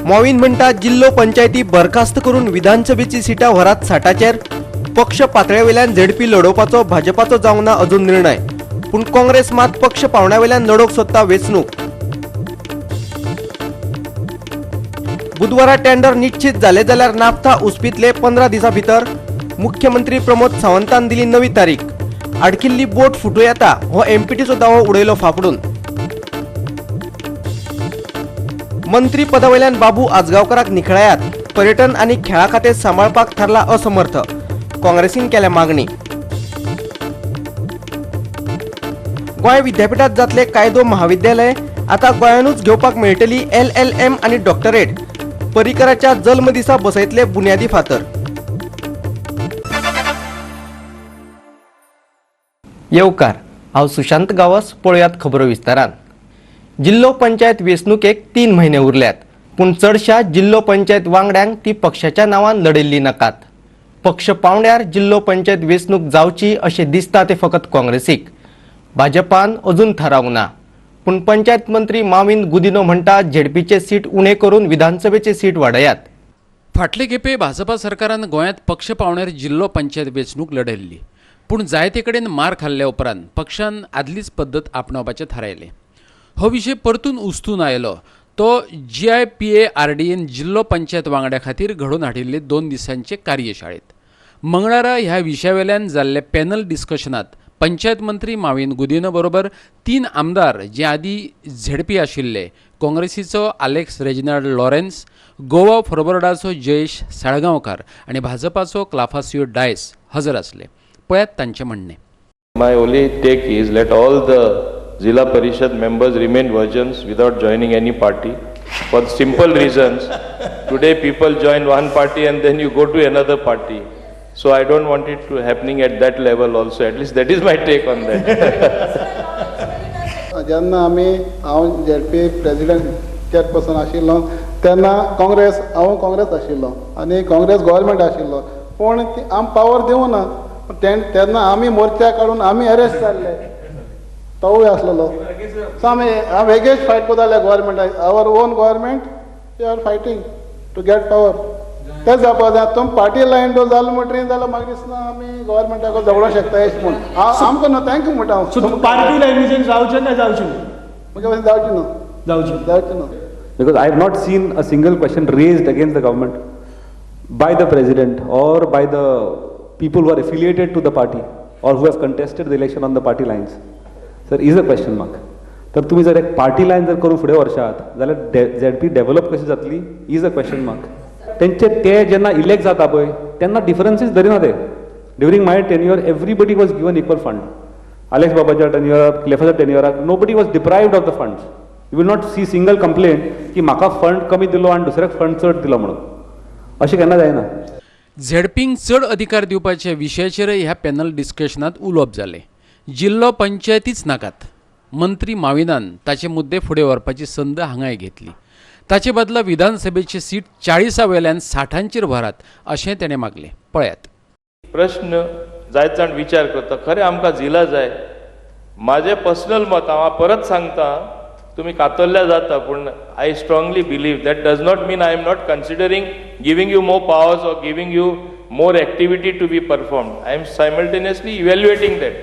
मॉवीन म्हणटा, जिल्लो पंचायती बरखास्त करून विधानसभेची सिटां व्हरात 60चेर. पक्ष पातळेवेल्यान झेडपी लढोवपाचो भाजपाचो जावंक ना अजून निर्णय, पूण काँग्रेस मात पक्ष पावंड्यावेल्यान लढोवंक सोदता वेंचणूक. बुधवारा टेंडर निश्चित जाले जाल्यार नाफ्ता उसपितले 15 दिसां भितर. मुख्यमंत्री प्रमोद सावंतान दिली नवी तारीख. आडकिल्ली बोट फुटू येता हो एमपीटीचो दावो उडयलो फाफडून. मंत्री पदावयल्यान बाबू आजगांवकाराक निखळायात. पर्यटन आनी खेळा खातें सांबाळपाक थारला असमर्थ. काँग्रेसीन केल्या मागणी. गोंय विद्यापीठात जातले कायदो महाविद्यालय. आता गोंयानूच घेवपाक मेळटली एलएलएम आनी डॉक्टरेट. पर्रीकराच्या जल्मदिसा बसयतले बुन्यादी फातर. येवकार, हांव सुशांत गांवस. पळयात खबरो विस्तारान. जिल्लो पंचायत वेंचणुकेक 3 म्हयने उरल्यात, पूण चडशा जिल्लो पंचायत वांगड्यांक ती पक्षाच्या नांवान लढयल्ली नाकात. पक्ष पावंड्यार जिल्लो पंचायत वेंचणूक जावची अशें दिसता तें फकत काँग्रेसीक. भाजपान अजून थारावंक ना, पूण पंचायत मंत्री माविन गुदिनो म्हणटा, झेडपीचे सीट उणे करून विधानसभेचे सीट वाडयात. फाटले खेपे भाजपा सरकारान गोंयांत पक्ष पावंड्यार जिल्लो पंचायत वेंचणूक लढयल्ली, पूण जायते कडेन मार खाल्ल्या उपरांत पक्षान आदलीच पद्दत आपणावपाचें थारायलें. हो विशय परतून उस्तून आयलो तो जीआयपीएआरडीएन जिल्लो पंचायत वांगड्या खातीर घडोवन हाडिल्ले 2 दिसांचे कार्यशाळेत. मंगळारा ह्या विशयावेल्यान जाल्ले पॅनल डिस्कशनात पंचायत मंत्री माविन गुदिनो बरोबर 3 आमदार जे आदीं झेडपी आशिल्ले, काँग्रेसीचो आलेक्स रेजिनाल्ड लॉरेन्स, गोवा फॉरवर्डाचो जयेश साळगांवकार आनी भाजपाचो क्लाफासियो डायस हजर आसले. पळयात तांचें म्हणणें. My only take is, let all the Zilla Parishad members remain virgins without joining any party, for simple reasons. Today people join one party and then you go to another party. So I don't want it to happening at that level also. At least that is my take on that. जेन्ना आमी, हांव ZP president chairperson आशिल्लो तेन्ना काँग्रेस, हांव काँग्रेस आशिल्लो आनी Congress government आशिल्लो, पूण ती आम पावर दिवना. तेन्ना आमी मोर्चा काडून आमी अरेस्ट जाल्ले, तोवूय आसलेलो. सो आमी हांव वेगळेच फायट करताले गव्हर्मेंटाक. Our own government, we are fighting to get power. तें जावपा जाय. तुमी पार्टी लायन जो जालो म्हणटरीर जाल्यार मागीर दिसना आमी गव्हर्मेंटाक झगडोंक शकता अशें म्हूण. हांव आमकां न्हू, तांकां म्हणटा हांव. सो पार्टी लायनीचेर जावचें काय जावचें न्हू? म्हगे भशेन जावचें न्हू. जावचें. जावचें न्हू. Because I have not seen a single question raised against the government by the president or by the people who are affiliated to the party or who have contested the election on the party lines. Sir, is a question mark. तर तुम्ही जर एक party line जर करून फुडें व्हरशात जाल्यार ZP develop कशी जातली is a question mark. तेंचे ते जेन्ना इलेक्ट जाता पळय तेन्ना डिफरन्सीस धरिना ते. During my tenure, everybody was given equal fund. Alex बाबाच्या टेन्युअराक, क्लेफाच्या टेन्युअराक, nobody was deprived of the funds. You will not see single complaint की म्हाका फंड कमी दिलो आनी दुसऱ्याक फंड चड दिलो म्हणून. अशें केन्ना जायना. झेडपींक चड अधिकार दिवपाच्या विशयाचेरय ह्या पॅनल डिस्कशनात उलोवप जालें. जिल्लो पंचायतीच नाकात, मंत्री माविनान ताचे मुद्दे फुडें व्हरपाची संद हांगाय घेतली. ताचे बदला विधानसभेची सीट 40 वेल्यान 60चेर व्हरात अशें ताणें मागलें. पळयात. प्रश्न जायत जाण विचार करता, खरें आमकां जिला जाय. म्हाजें पर्सनल मत हांव परत सांगता, तुमी कातरल्या जाता, पूण I strongly believe that does not mean I am not considering giving you more powers or giving you more activity to be performed. I am simultaneously evaluating that.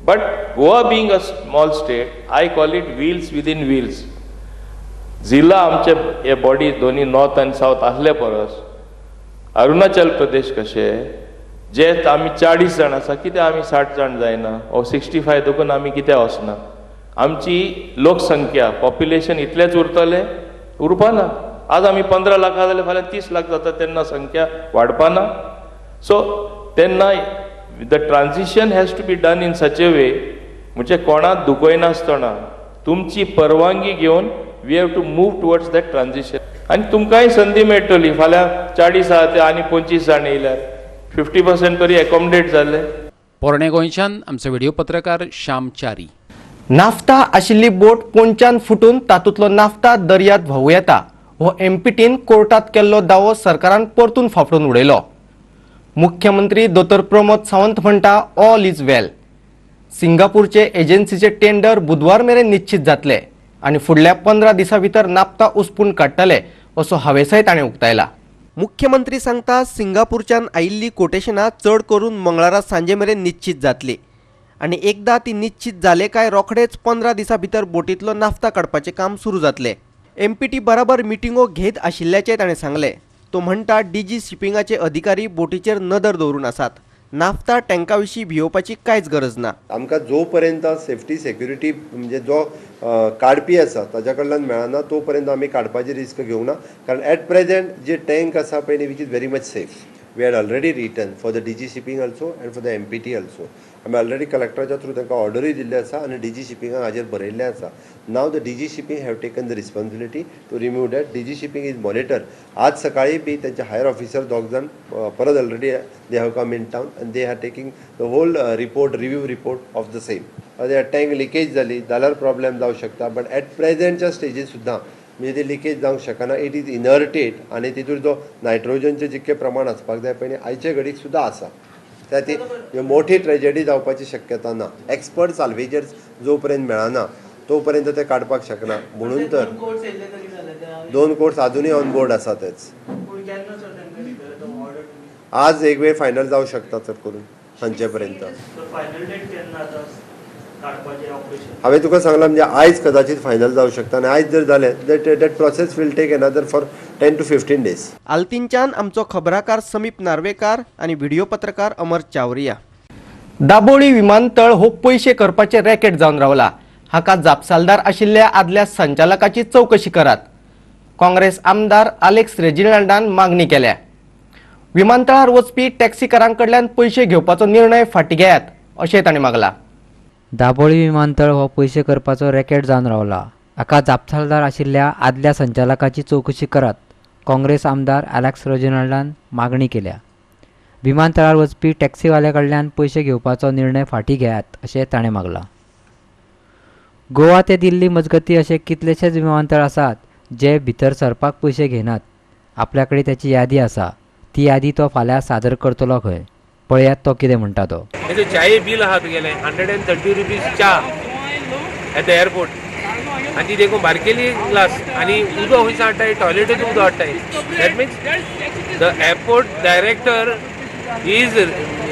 But Goa being a small state, I call it wheels within wheels. जिल्ला आमचे हे body दोन्ही north आनी south आसले परस अरुणाचल प्रदेश कशे जे आमी 40 जाण आसा, कित्याक आमी 60 जाण जायना? ओ 65 देखून आमी कित्याक वचना? आमची लोकसंख्या, पॉप्युलेशन इतलेंच उरतलें? उरपाना. आज आमी 15 लाखां जाल्यार फाल्यां 30 लाख जाता, तेन्ना संख्या वाडपाना. सो तेन्ना the transition has to be done in such a way, म्हणजे कोणाक दुखयनासतना, तुमची परवानगी घेवन we have to move towards that transition. आनी तुमकांय संदी मेळटली. फाल्यां 40 आहा ते आनी 25 जाण येयल्यार 50% तरी एकोमोडेट जाले. पोरणे गोंयच्यान आमचो व्हिडिओ पत्रकार श्याम च्यारी. नाफ्ता आशिल्ली बोट पोंच्यान फुटून तातूंतलो नाफ्ता दर्यांत व्हांवू येता हो एमपीटीन कोर्टात केल्लो दावो सरकारान परतून फाफडून उडयलो. मुख्यमंत्री दोतोर प्रमोद सावंत म्हणटा, ऑल is वेल. सिंगापूरचे एजन्सीचे टेंडर बुधवार मेरेन निश्चित जातले आनी फुडल्या 15 दिसां भितर नाफ्ता उसपून काडटले असो हावेसय ताणें उक्तायला. मुख्यमंत्री सांगता सिंगापूरच्यान आयिल्ली कोटेशनां चड करून मंगळारा सांजे मेरेन निश्चित जातली आनी एकदां ती निश्चित जाले काय रोखडेच 15 दिसां भितर बोटींतलो नाफ्ता काडपाचें काम सुरू जातलें. एमपीटी बराबर मिटिंगो घेत आशिल्ल्याचें ताणें सांगलें. तो म्हणटा डीजी शिपिंगाचे अधिकारी बोटीचेर नदर दवरून आसात. नाफ्ता टँका विशीं भियोवपाची कांयच गरज ना. आमकां जो पर्यंत सेफ्टी सेक्युरिटी म्हणजे जो काडपी आसा ताच्या कडल्यान मेळना तो पर्यंत आमी काडपाची रिस्क घेवंक ना, कारण एट प्रेजेंट जे टँक आसा पळय which is very much safe. We had already written for the DG shipping also and for the MPT also. आमी ऑलरेडी कलेक्टराच्या थ्रू तांकां ऑर्डरूय दिल्ली आसा आनी डीजी शिपिंगाक हाजेर बरयल्लें आसा. Now the DG shipping have taken the responsibility to remove that. DG shipping is monitor. आज सकाळी बी तांचे हायर ऑफिसर दोग जाण परत already they have come in town and they are taking the whole report, review report of the same. Tank leakage जाली जाल्यार problem जावंक शकता, बट एट प्रेजेंटच्या स्टेजीर सुद्दां म्हणजे ती लिकेज जावंक शकना. It is इनर्टेड आनी तितूर जो नायट्रोजनचें जितकें प्रमाण आसपाक जाय पळय आयचे घडीक सुद्दां आसा. त्या ती मोठी ट्रेजेडी जावपाची शक्यता ना. एक्सपर्ट साल्वेजर्स जो पर्यंत मेळना तो पर्यंत ते काडपाक शकना, म्हणून तर 2 कोर्स अजुनूय ऑन बोर्ड आसा. तेच आज एक वेळ फायनल जावंक शकता चड करून सांजे पर्यंत. हांवें तुका सांगलां म्हणजे आयज कदाचित फायनल जावंक शकता आनी आयज जर जालें that process will take another for 10 to 15 days. आल्तीनच्यान आमचो खबराकार समीप नार्वेकार आनी व्हिडिओ पत्रकार अमर चावरिया. दाबोळी विमानतळ हो पयशे करपाचें रॅकेट जावन रावला. हाका जापसालदार आशिल्ल्या आदल्या संचालकाची चवकशी करात, काँग्रेस आमदार आलेक्स रेजिनाल्डान मागणी केल्या. विमानतळार वचपी टॅक्सीकारां कडल्यान पयशे घेवपाचो निर्णय फाटीं घेयात अशें ताणें मागलां. दाबोळी विमानतळ हो पयशे करपाचो रॅकेट जावन रावला. हाका जापसालदार आशिल्ल्या आदल्या संचालकाची चवकशी करात, काँग्रेस आमदार आलेक्स रेजिनाल्डान मागणी केल्या. विमानतळार वचपी टॅक्सीवाल्या कडल्यान पयशे घेवपाचो निर्णय फाटीं घेयात अशें ताणें मागलां. गोवा ते दिल्ली मजगती अशे कितलेशेच विमानतळ आसात जे भितर सरपाक पयशे घेनात. आपल्या कडेन त्याची यादी आसा, ती यादी तो फाल्यां सादर करतलो खंय. पळयात तो कितें म्हणटा तो. च्याये बील आहा तुगेलें 130 रुपीज च्या एट the airport, आनी ती देखून बारकेली ग्लास आनी उदक खंयसान हाडटाय, टॉयलेटीच उदक हाडटाय. That means the airport director is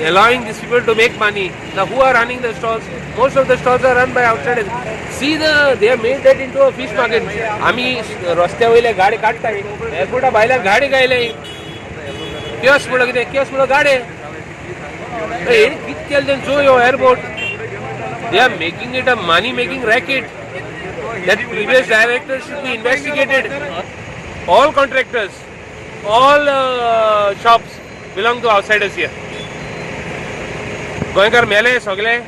allowing these people to make money. Now who are running the stalls? Most of the stalls are run by outsiders. See they have made that into a fish market. आमी रस्त्या वयले गाडी काडटाय, एअरपोर्टा भायल्यान गाडी गायले, kiosk म्हणलो कितें, कियोस्क म्हणलो गाडे. कितें केलें तेणें चोय हो airport. They are making it a money making racket. That previous director should be investigated. All contractors, all shops belong to outsiders here. गोंयकार मेले सगळे.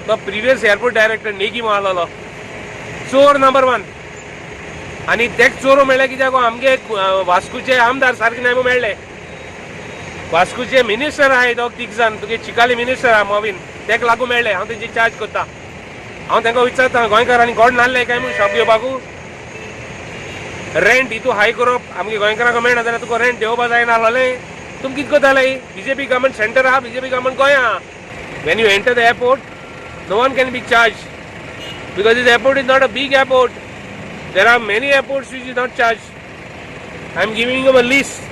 तो प्रिवियस एअरपोर्ट डायरेक्टर नेगी मारलेलो चोर नंबर 1. आनी तेक चोर मेळ्ळे कित्याक आमगे वास्कोचे आमदार सारके नाय मेळ्ळे. वास्कोचे मिनिस्टर आहाय दोग तीग जाण, तुगे चिकाली मिनिस्टर आहा मोवीन, तेक लागू मेळ्ळे. हांव तेंची चार्ज करता. हांव तांकां विचारता गोंयकारांनी गोड नासले काय म्हूण शॉप घेवपाकू. रेंट हितू हाय करप आमगे गोंयकारांक मेळना जाल्यार तुका रेंट देंवपा जायना आसलें. तुमी कितें करताले? बीजेपी गव्हर्मेंट सेंटर आहा, बीजेपी गव्हर्मेंट गोंय आहा. When you enter the airport no one can be charge because this airport is not a big airport. There are many airports which is not charge. I am giving you a list.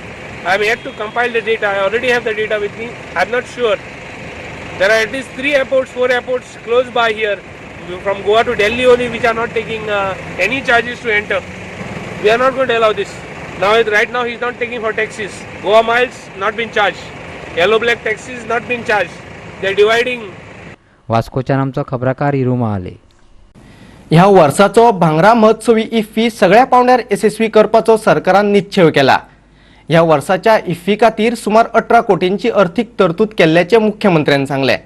I am yet to compile the data. I already have the data with me. I am not sure. There are at least 3 airports, 4 airports close by here, from Goa to Delhi only, which are not taking any charges to enter. We are not going to allow this. Now, right now, he is not taking for taxis. Goa miles not been charged. Yellow black taxis not been charged. They are dividing. वास्कोच्यान आमचो खबराकार हिरू महाले. ह्या वर्साचो भांगरा महोत्सवी IFFI सगळ्या पावंड्यार येसस्वी करपाचो सरकारान निश्चेव केला. ह्या वर्साच्या इफ्फी खातीर सुमार 18 कोटींची अर्थीक तरतूद केल्ल्याचें मुख्यमंत्र्यान सांगलें.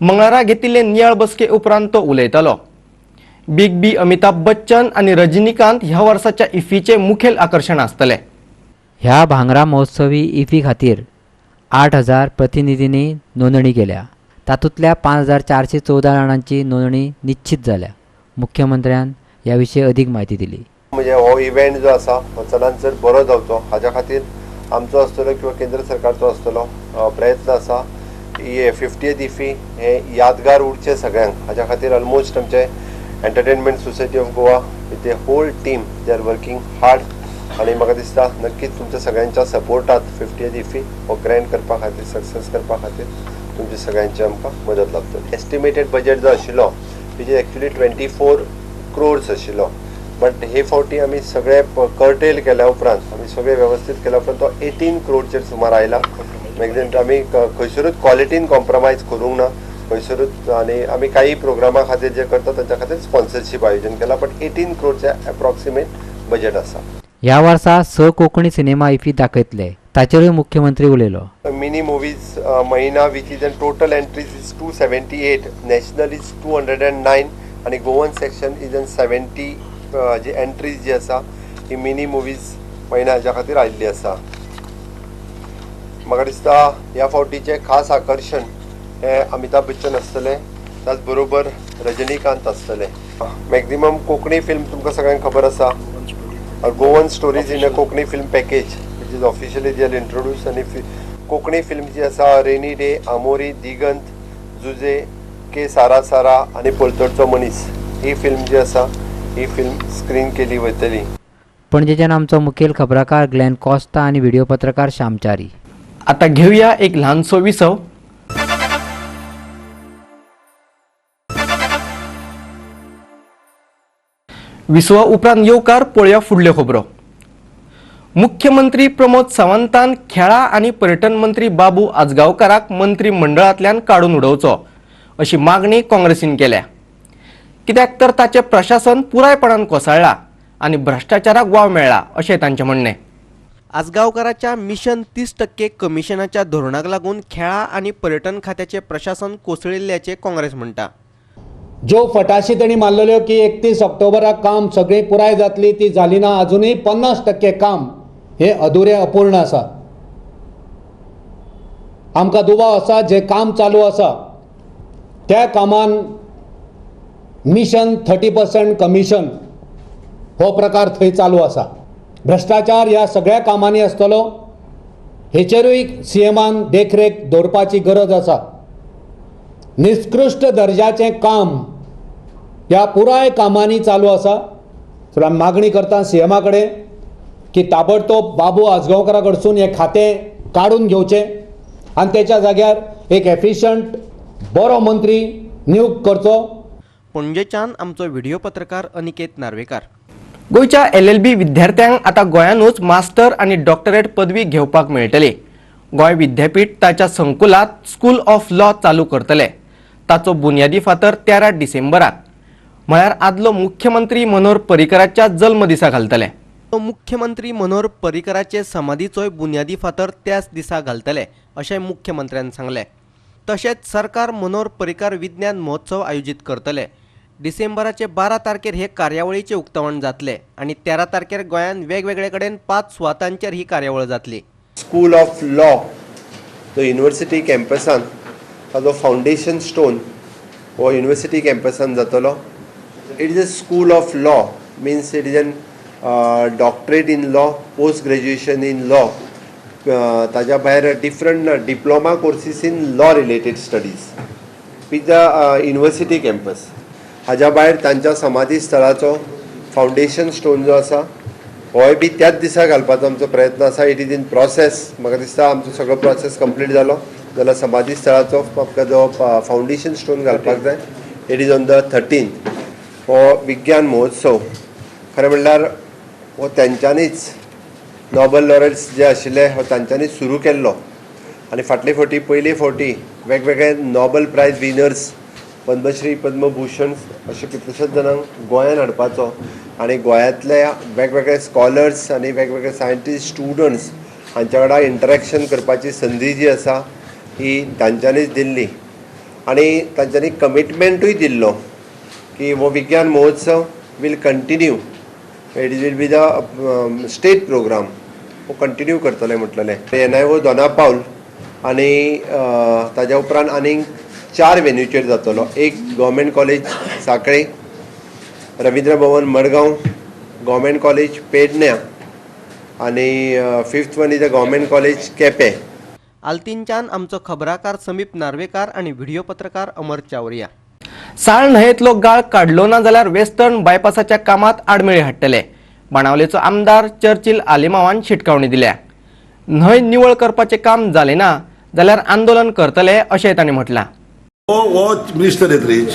मंगळारा घेतिल्ले नियाळ बसके उपरांत तो उलयतालो. बिग बी अमिताभ बच्चन आनी रजनीकांत ह्या वर्साच्या इफ्फीचें मुखेल आकर्शण आसतलें. ह्या भांगरा महोत्सवी इफ्फी खातीर 8,000 प्रतिनिधींनी नोंदणी केल्या. तातूंतल्या 5,414 जाणांची नोंदणी निश्चित जाल्या. मुख्यमंत्र्यान ह्या विशीं अदीक म्हायती दिली. म्हणजे हो इव्हेंट जो आसा हो चडान चड बरो जावचो हाज्या खातीर आमचो आसतलो किंवा केंद्र सरकारचो आसतलो प्रयत्न आसा. 50th IFFI हे यादगार उरचें सगळ्यांक हाज्या खातीर ऑलमोस्ट आमचे entertainment society of Goa with a whole team they are working hard. आनी म्हाका दिसता नक्कीच तुमच्या सगळ्यांच्या सपोर्टात 50th IFFI हो ग्रँड करपा खातीर, सक्सेस करपा खातीर तुमच्या सगळ्यांची आमकां मदत लागतली. एस्टिमेटेड बजेट जो आशिल्लो which is actually 24 crores आशिल्लो, बट हे फावटी आमी सगळे कर्टेल केल्या उपरांत, आमी सगळे वेवस्थीत केल्या उपरांत तो 18 क्रोडचेर सुमार आयला. मागीर आमी खंयसरूच क्वॉलिटीन कॉम्प्रोमायज करूंक ना खंयसरूच, आनी आमी काही प्रोग्रामा खातीर जे करता तांच्या खातीर स्पॉन्सरशीप आयोजन केला, बट 18 क्रोडचे एप्रॉक्सिमेट बजेट आसा. ह्या वर्सा 6 कोंकणी सिनेमा इफ्फी दाखयतले, ताचेरूय मुख्यमंत्री उलयलो. Mini movies Mahina which is an total entries is 278, national is 209 आनी Goan section is an 70 ji entries जी आसा ही मिनी मुवीज महिना हाज्या खातीर आयिल्ली आसा. म्हाका दिसता ह्या फावटीचें खास आकर्शण हें अमिताभ बच्चन आसतलें, त्याच बरोबर रजनीकांत आसतलें. मॅक्झिमम कोंकणी फिल्म तुमकां सगळ्यांक खबर आसा, Goan stories in a Konkani film package which is officially they introduce. आनी कोंकणी फिल्म जी आसा रेनी डे, आमोरी, दिगंत, जुजे, के सारा सारा आनी पलतडचो मनीस ही फिल्म जी आसा ही फिल्म स्क्रीन केली वतली. पणजेच्यान आमचो मुखेल खबराकार ग्लॅन कॉस्ता आनी व्हिडिओ पत्रकार श्यामचारी. आता घेऊया एक ल्हानसो विसव. विसवा उपरांत येवकार पळोवया फुडल्यो खबरो. मुख्यमंत्री प्रमोद सावंतान खेळां आनी पर्यटन मंत्री बाबू आजगांवकाराक मंत्रिमंडळांतल्यान काडून उडोवचो अशी मागणी काँग्रेसीन केल्या. कित्याक तर ताचें प्रशासन पुरायपणान कोसळ्ळां आनी भ्रश्टाचाराक वाव मेळ्ळा अशें तांचें म्हणणें. आजगांवकाराच्या मिशन 30% कमिशनाच्या धोरणाक लागून खेळां आनी पर्यटन खात्याचें प्रशासन कोसळिल्ल्याचें काँग्रेस म्हणटा. ज्यो फटाशी तेणी मारलेल्यो की 31 ऑक्टोबराक काम सगळीं पुराय जातली ती जाली ना. अजुनूय 50% काम हे अधुरें अपूर्ण आसा. आमकां दुबाव आसा जे काम चालू आसा त्या कामान मिशन 30% कमिशन हो प्रकार थंय चालू आसा. भ्रश्टाचार ह्या सगळ्या कामांनी आसतलो हेचेरूय सीएमान देखरेख दवरपाची गरज आसा. निष्कृष्ट दर्जाचें काम ह्या पुराय कामांनी चालू आसा. सो आमी मागणी करता सीएमा कडेन की ताबडतोब बाबू आजगांवकारा कडसून हें खातें काडून घेवचें आनी तेच्या जाग्यार एक एफिशंट बरो मंत्री नियुक्त करचो. पणजेच्यान आमचो व्हिडिओ पत्रकार अनिकेत नार्वेकार. गोंयच्या LLB विद्यार्थ्यांक आतां गोंयानूच मास्टर आनी डॉक्टरेट पदवी घेवपाक मेळटली. गोंय विद्यापीठ ताच्या संकुलांत स्कूल ऑफ लॉ चालू करतले. ताचो बुन्यादी फातर 13 डिसेंबराक म्हळ्यार आदलो मुख्यमंत्री मनोहर पर्रीकराच्या जल्मदिसा घालतले. मुख्यमंत्री मनोहर पर्रीकराचे समाधीचोय बुन्यादी फातर त्याच दिसा घालतले अशें मुख्यमंत्र्यान सांगलें. तशेंच सरकार मनोहर पर्रीकार विज्ञान महोत्सव आयोजीत करतले. डिसेंबराचे 12 तारखेर हे कार्यावळीचें उक्तावण जातलें आनी 13 तारखेर गोंयांत वेगवेगळे कडेन 5 सुवातांचेर ही कार्यावळ जातली. स्कूल ऑफ लॉ जो युनिवर्सिटी कॅम्पसान ताजो फावंडेशन स्टोन हो युनिवर्सिटी कॅम्पसान जातलो. It is a school of law means it is an doctorate in law, post graduation in law, ताज्या भायर different diploma courses in law related studies with the university campus. हाज्या भायर तांच्या समाधी स्थळाचो foundation stone जो आसा होय बी त्याच दिसा घालपाचो आमचो प्रयत्न आसा. It is in process. म्हाका दिसता आमचो सगळो प्रोसेस कंप्लीट जालो जाल्यार समाधी स्थळाचो आमकां जो फावंडेशन स्टोन घालपाक जाय it is on the 13th. हो विज्ञान महोत्सव खरें म्हणल्यार हो तेंच्यांनीच नोबल लॉरेट्स जे आशिल्ले हो तांच्यांनी सुरू केल्लो आनी फाटले फावटी पयले फावटी वेगवेगळे Nobel prize winners, Padma Shri, Padma Bhushan अशे कितलेशेच जाणांक गोंयांत हाडपाचो आनी गोंयांतल्या वेगवेगळे स्कॉलर्स आनी वेगवेगळे सायंटिस्ट, स्टुडंट्स हांच्या वांगडा इंटरेक्शन करपाची संदी जी आसा ही तांच्यांनीच दिल्ली आनी तांच्यांनी कमिटमेंटूय दिल्लो की हो विज्ञान महोत्सव will continue, it will be the state programme, हो कंटिन्यू करतले म्हटलेलें. NIO Dona Paula आनी ताज्या उपरांत आनीक 4 वेन्यूचेर जातलो. एक government college Sanquelim, Ravindra Bhavan Madgaon, government college पेडण्या आनी 5th one is a government college Quepem. आल्तीनच्यान आमचो खबराकार समीप नार्वेकार आनी व्हिडिओ पत्रकार अमर चावरिया. साळ न्हंयेंतलो गाळ काडलो ना जाल्यार वेस्टर्न बायपासाच्या कामात आडमेळी हाडटले. बाणावलेचो आमदार चर्चिल आलेमावान शिटकावणी दिल्या. न्हंय निवळ करपाचें काम जालें ना जाल्यार आंदोलन करतले अशें तांणी म्हटलां. हो मिनिस्टर येत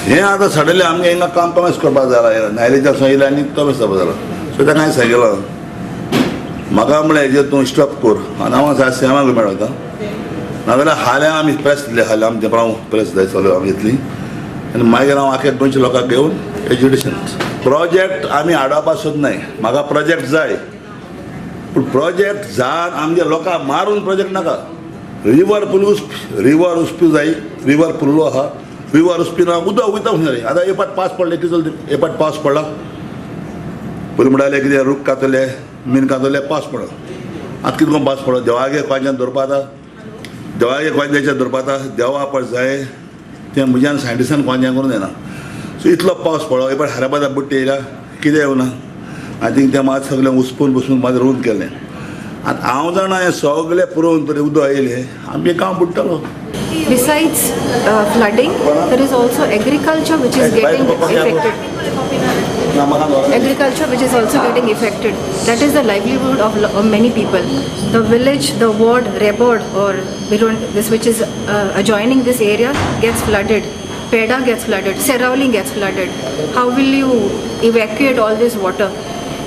हें आतां सडनली आमगे हिंगा काम कमेस करपाक जाला, न्यायालयाच्या येयलें आनी कमेस जावपा जाला. सो ताका हांवें सांगिल्लो म्हाका म्हणलें हेजेर तूं स्टॉप कर आनी हांव सीएमाक मेळटा, नाजाल्यार हाल्यां आमी प्रेस दिले, हाल्यां आमचे हांव प्रेस जाय चालू आमी घेतली आनी मागीर हांव आख्या गोंयच्या लोकांक घेवन एज्युकेशन प्रोजेक्ट आमी हाडपा सोदनाय. म्हाका प्रोजेक्ट जाय, पूण प्रोजेक्ट जावन आमच्या लोकांक मारून प्रोजेक्ट नाका. रिवर पूल रिवर उसपी जाय, रिवर पुल्लो आहा, रिवर उसपी ना उदक वयता खंय. आतां एक पाट पावस पडले कितें चलता, एक पाट पावस पडला पयलीं म्हणटाले कितें रूख कातले मीन कातले पावस पडलो, आतां कितें करून पावस पडलो. देवागे कोंच्यान दवरपा आतां, देवागे कोंच्यान दवरपा आतां, देवा पळ जाय तें म्हज्यान सायंटिस्टान कोंच्यान करूंक जायना. सो इतलो पावस पडलो, एक पाट हैदराबादा बुट्टी येयल्या कितें येवना. I think तें मात सगळें उसपून बसून मात रोवन केलें. आतां हांव जाणा हें सगळें पुरोवन तरी उदक येयलें आमचें गांव बुडटलो. Besides flooding, there is also agriculture which is getting affected. Agriculture which is also getting affected. That is the livelihood of many people. The village, the ward, Rebord or Birund, this which is adjoining this area gets flooded. Peda gets flooded. Seraulim gets flooded. How will you evacuate all this water?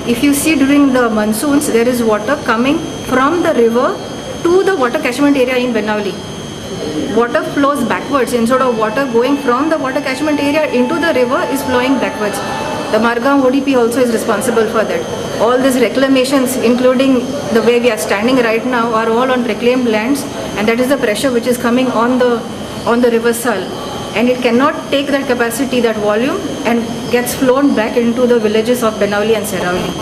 If you see during the monsoons, there is water coming from the river to the water catchment area in Benaulim. Water flows backwards. Instead of water going from the water catchment area into the river, is flowing backwards. The Margao ODP also is responsible for that. All these reclamations, including the way we are standing right now, are all on reclaimed lands, and that is the pressure which is coming on the river Sal, and it cannot take that capacity, that volume, and gets flown back into the villages of Benaulim and Seraulim.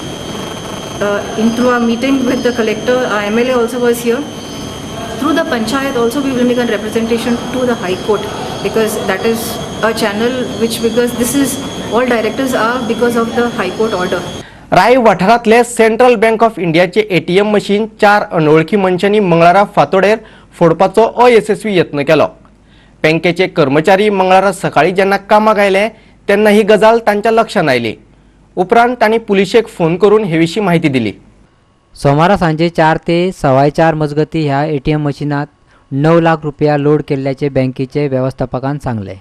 Through our meeting with the collector, our MLA also was here. Through the panchayat also we will make a representation to the High Court, because that is a channel which, because this is all directives are because of the High Court order. राय वाठारांतले central bank of इंडियाचे ATM machine 4 अनवळखी मनशांनी मंगळारा फांतोडेर फोडपाचो अयशस्वी यत्न केलो. बँकेचे कर्मचारी मंगळारा सकाळी जेन्ना कामाक आयले तेन्ना ही गजाल तांच्या लक्षांत आयली. उपरांत तांणी पुलिशेक फोन करून हे विशीं म्हायती दिली. सोमारा सांजे 4 ते 4:15 मजगती ह्या एटीएम मशिनात 9 लाख रुपया लोड केल्ल्याचे बँकेचे वेवस्थापकान सांगले.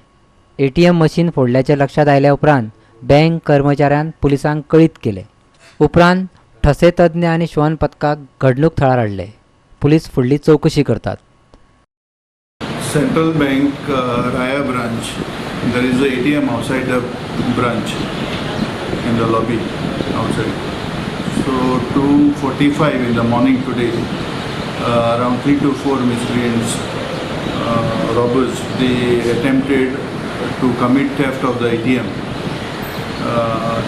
एटीएम मशीन फोडल्याचे लक्षात आयल्या उपरांत बँक कर्मचाऱ्यान पुलिसांक कळीत केले. उपरांत ठसे तज्ञ आनी श्वान पथकाक घडणूक थळार हाडले. पुलीस फुडली चवकशी करतात. Central Bank Raya branch, there is a ATM outside the branch in the lobby outside. So 2:45 in the morning today, around 3 to 4 miscreants, robbers, they attempted to commit theft of the ATM.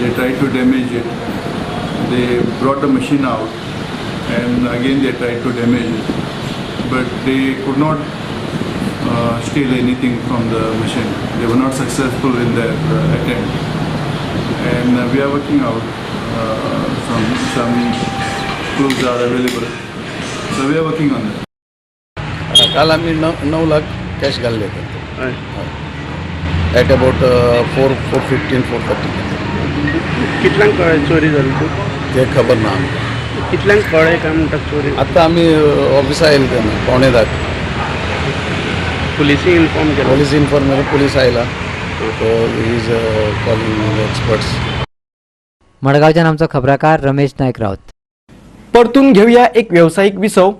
They tried to damage it. They brought the machine out and again they tried to damage it, but they could not steal anything from the machine. They were not successful in their attempt, and we are working out. Some clues are available, so we are working on that. काल आम्ही 9 lakh cash घालले होते at about 4:15 4:30. कितल्यांक कळ्ळें चोरी जाली ते खबर ना आमकां. कितल्यांक कळ्ळें काय म्हणटा चोरी? आतां आमी ऑफिसा आयले तेन्ना 9:45. पुलिसी इन्फॉर्म केलं? पोलीस इन्फॉर्म केलं, पोलीस आयला, so he is calling experts. मडगांवच्यान आमचो खबराकार रमेश नायक राऊत. परतून घेऊया एक व्यावसायिक विसव.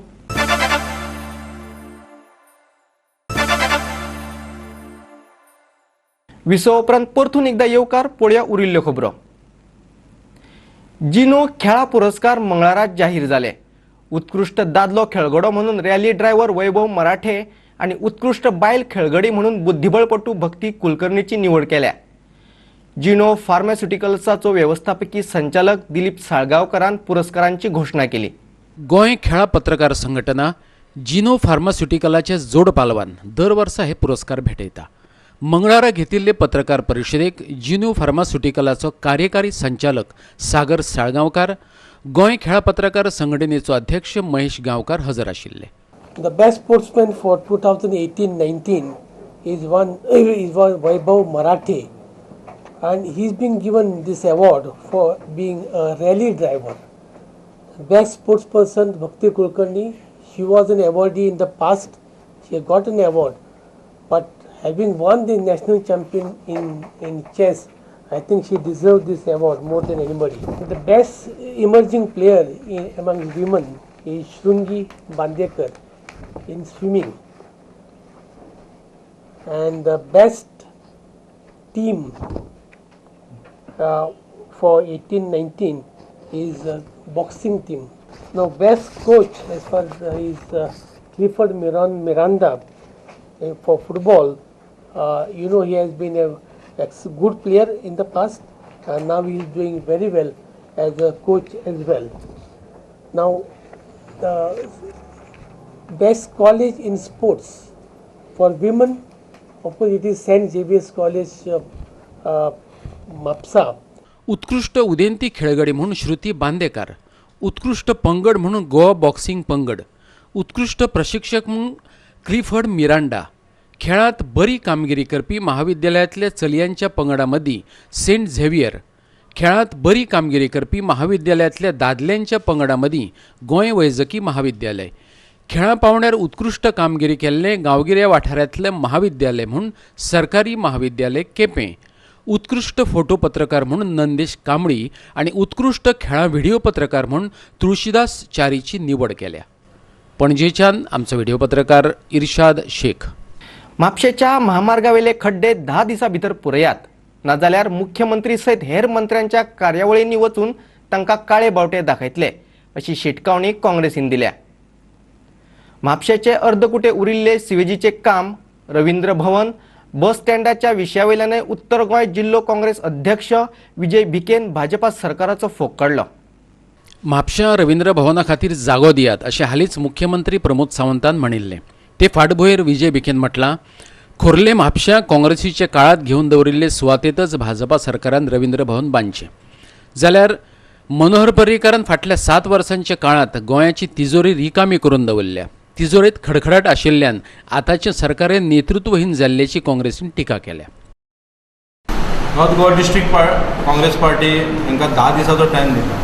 विसव उपरांत परतून एकदा येवकार पळोवया उरिल्ल्यो खबरो. जिनो खेळा पुरस्कार मंगळारा जाहीर जाले. उत्कृश्ट दादलो खेळगडो म्हणून रॅली ड्रायव्हर वैभव मराठे आनी उत्कृश्ट बायल खेळगडी म्हणून बुद्धिबळपटू भक्ती कुलकर्णीची निवड केल्या. जिनो फार्मास्युटिकल्साचो वेवस्थापकी संचालक दिलीप साळगांवकरान पुरस्कारांची घोशणा केली. गोंय खेळा पत्रकार संघटना जिनो फार्मास्युटिकलाचे जोड पालवान दर वर्सा हे पुरस्कार भेटयता. मंगळारा घेतिल्ले पत्रकार परिशदेक जिनो फार्मास्युटिकलाचो कार्यकारी संचालक सागर साळगांवकार, गोंय खेळा पत्रकार संघटनेचो अध्यक्ष महेश गांवकार हजर आशिल्ले. The best sportsman for 2018-19 is one Vaibhav Marathe and he's been given this award for being a rally driver. Best sports person Bhakti Kulkarni, she was an awardee in the past, she got an award, but having won the national champion in chess, I think she deserved this award more than anybody. The best emerging player among women is Shrungi Bandekar in swimming. And the best team for 18-19 is boxing team. Now best coach as far as is Clifford Miranda for football. You know, he has been a good player in the past, and now he is doing very well as a coach as well. Now the best college in sports for women, of course it is St. Xavier's College, Mapsa. उत्कृष्ट उदेंती खेळगडी म्हणून श्रुती बांदेकार, उत्कृष्ट पंगड म्हणून Goa boxing पंगड, उत्कृष्ट प्रशिक्षक म्हणून Clifford Miranda, खेळात बरी कामगिरी करपी महाविद्यालयांतल्या चलयांच्या पंगडामदीं सेंट झेवियर, खेळात बरी कामगिरी करपी महाविद्यालयांतल्या दादल्यांच्या पंगडामदीं गोंय वैजकी महाविद्यालय, खेळां पावंड्यार उत्कृश्ट कामगिरी केल्लें गांवगिऱ्या वाठारांतलें महाविद्यालय म्हूण सरकारी महाविद्यालय केपें, उत्कृश्ट फोटो पत्रकार म्हूण नंदेश कांबळी आनी उत्कृश्ट खेळां व्हिडिओ पत्रकार म्हूण तुळशीदास च्यारीची निवड केल्या. पणजेच्यान आमचो व्हिडिओ पत्रकार इर्शाद शेख. म्हापशेच्या महामार्गावेले खड्डे 10 दिसां भितर पुरयात, नाजाल्यार मुख्यमंत्री सयत हेर मंत्र्यांच्या कार्यावळींनी वचून तांकां काळे बावटे दाखयतले अशी शिटकावणी काँग्रेसीन दिल्या. म्हापशेचे अर्दकुटे उरिल्ले सिवेजीचे काम, रवींद्र भवन, बस स्टँडाच्या विशयावयल्यानय उत्तर गोंय जिल्लो काँग्रेस अध्यक्ष विजय भिकेन भाजपा सरकाराचो फोग काडलो. म्हापश्यां रवींद्र भवना खातीर जागो दियात अशें हालींच मुख्यमंत्री प्रमोद सावंतान म्हणिल्लें. ते फाटभुंयेर विजय भिकेन म्हटलां, खोर्ले म्हापश्यां काँग्रेसीच्या काळांत घेवन दवरिल्ले सुवातेंतच भाजपा सरकारान रवींद्र भवन बांदचें, जाल्यार मनोहर पर्रीकारान फाटल्या 7 वर्सांच्या काळांत गोंयाची तिजोरी रिकामी करून दवरल्या. तिजोरेंत खडखडाट आशिल्ल्यान आतांचें सरकार नेतृत्वहीन जाल्ल्याची काँग्रेसीन टिका केल्या. North Goa district Congress party हांकां 10 दिसाचो टायम दिता.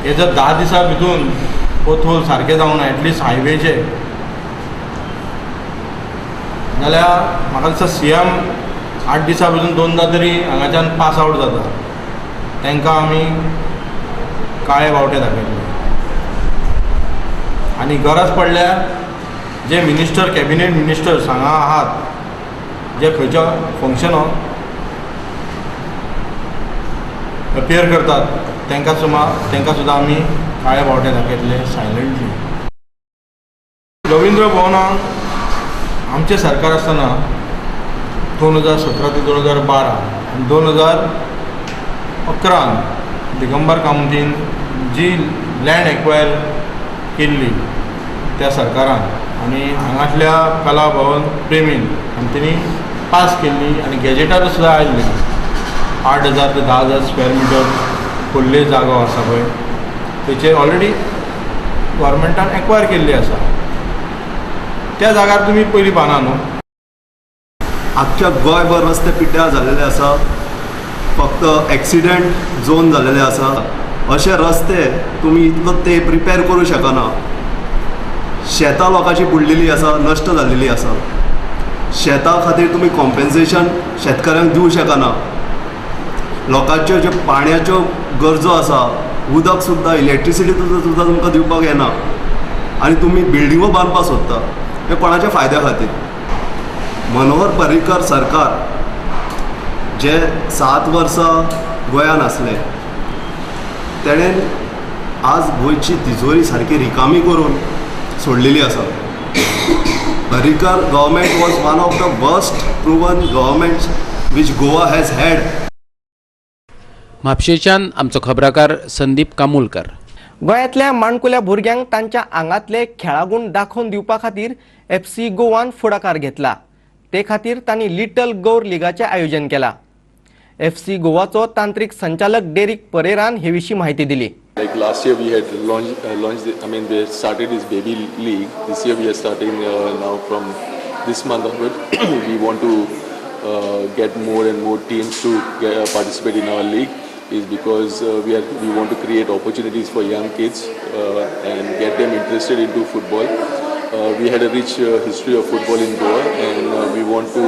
हे जर 10 दिसां भितून पोथोल सारकें जावना एटलिस्ट हायवेचे, जाल्यार म्हाका दिसता सी एम 8 दिसां भितून 2दा तरी हांगाच्यान पास आवट जाता. तांकां आमी काळे बावटे दाखयतले आनी गरज पडल्यार जे मिनिस्टर, कॅबिनेट मिनिस्टर्स हांगा आहात, जे खंयच्या फंक्शनाक अपियर करतात तांकां सुद्दां आमी काळे बावटे दाखयतले सायलंटली. रवींद्र भवनाक आमचें सरकार आसतना 2017 ते 2012 आनी 2011 दिगंबर कामतीन जी लँड एक्वायर केल्ली त्या सरकारान आनी हांगातल्या कला भवन प्रेमीन आनी तेणी पास केल्ली आनी गॅजेटार सुद्दां आयिल्ली 8,000 ते 10,000 स्क्वेअर मिटर खोल्ले जागो आसा पळय, तेचेर ऑलरेडी गव्हर्मेंटान एक्वायर केल्ली आसा. त्या जाग्यार तुमी पयलीं बांदा न्हू. आख्ख्या गोंयभर रस्ते पिड्ड्यार जाल्लेले आसा, फक्त एक्सिडंट झोन जाल्लेले आसा. अशे रस्ते तुमी इतलो ते प्रिपेर करूं शकना. शेतां लोकांची बुडलेली आसा, नश्ट जाल्लेली आसा. शेतां खातीर तुमी कॉम्पेन्सेशन शेतकाऱ्यांक दिवं शकना. लोकांच्यो ज्यो पाणयाच्यो गरजो आसा, उदक सुद्दां, इलेक्ट्रिसिटी सुद्दां तुमकां दिवपाक येना आनी तुमी बिल्डिंगो बांदपाक सोदता, हें कोणाच्या फायद्या खातीर? मनोहर पर्रीकर सरकार जे 7 वर्सां गोंयान आसले, तेणें आज गोंयची तिजोरी सारकी रिकामी करून सोडलेली आसा. Parrikar government was one of the worst proven governments which Goa has had. म्हापशेच्यान आमचो खबराकार संदीप कामुलकर. गोंयांतल्या माणकुल्या भुरग्यांक तांच्या आंगांतले खेळागूण दाखोवन दिवपा खातीर एफसी गोवान फुडाकार घेतला. ते खातीर तांणी लिटल गौर लिगाचें आयोजन केलां. एफसी गोवाचो तांत्रिक संचालक डेरिक परेरान हे विशीं म्हायती दिली. Like last year we had launched, I mean they started this baby league. This year we are starting now from this month onward. We want to get more and more teams to participate in our league is because we want to create opportunities for young kids and get them interested into football. We had a rich history of football in Goa, and we want to,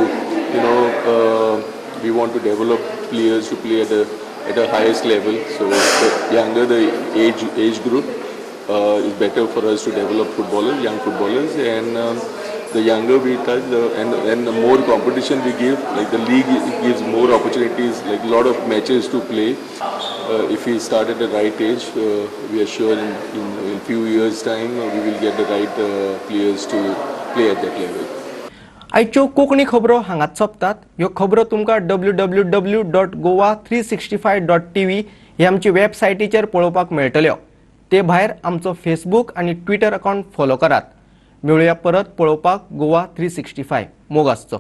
we want to develop players to play at a highest level. So the younger the age group is better for us to develop footballers, young footballers, and the younger we touch, and the more competition we give, like the league gives more opportunities, like a lot of matches to play. If we start at the right age, we are sure in few years' time we will get the right players to play at that level. आयच्यो कोंकणी खबरो हांगाच सोंपतात. ह्यो खबरो तुमकां www.goa365.tv ही आमची वेबसायटीचेर पळोवपाक मेळटल्यो. ते भायर आमचो फेसबूक आनी ट्विटर अकावंट फॉलो करात. मेळुया परत पळोवपाक गोवा 365. मोग आसचो.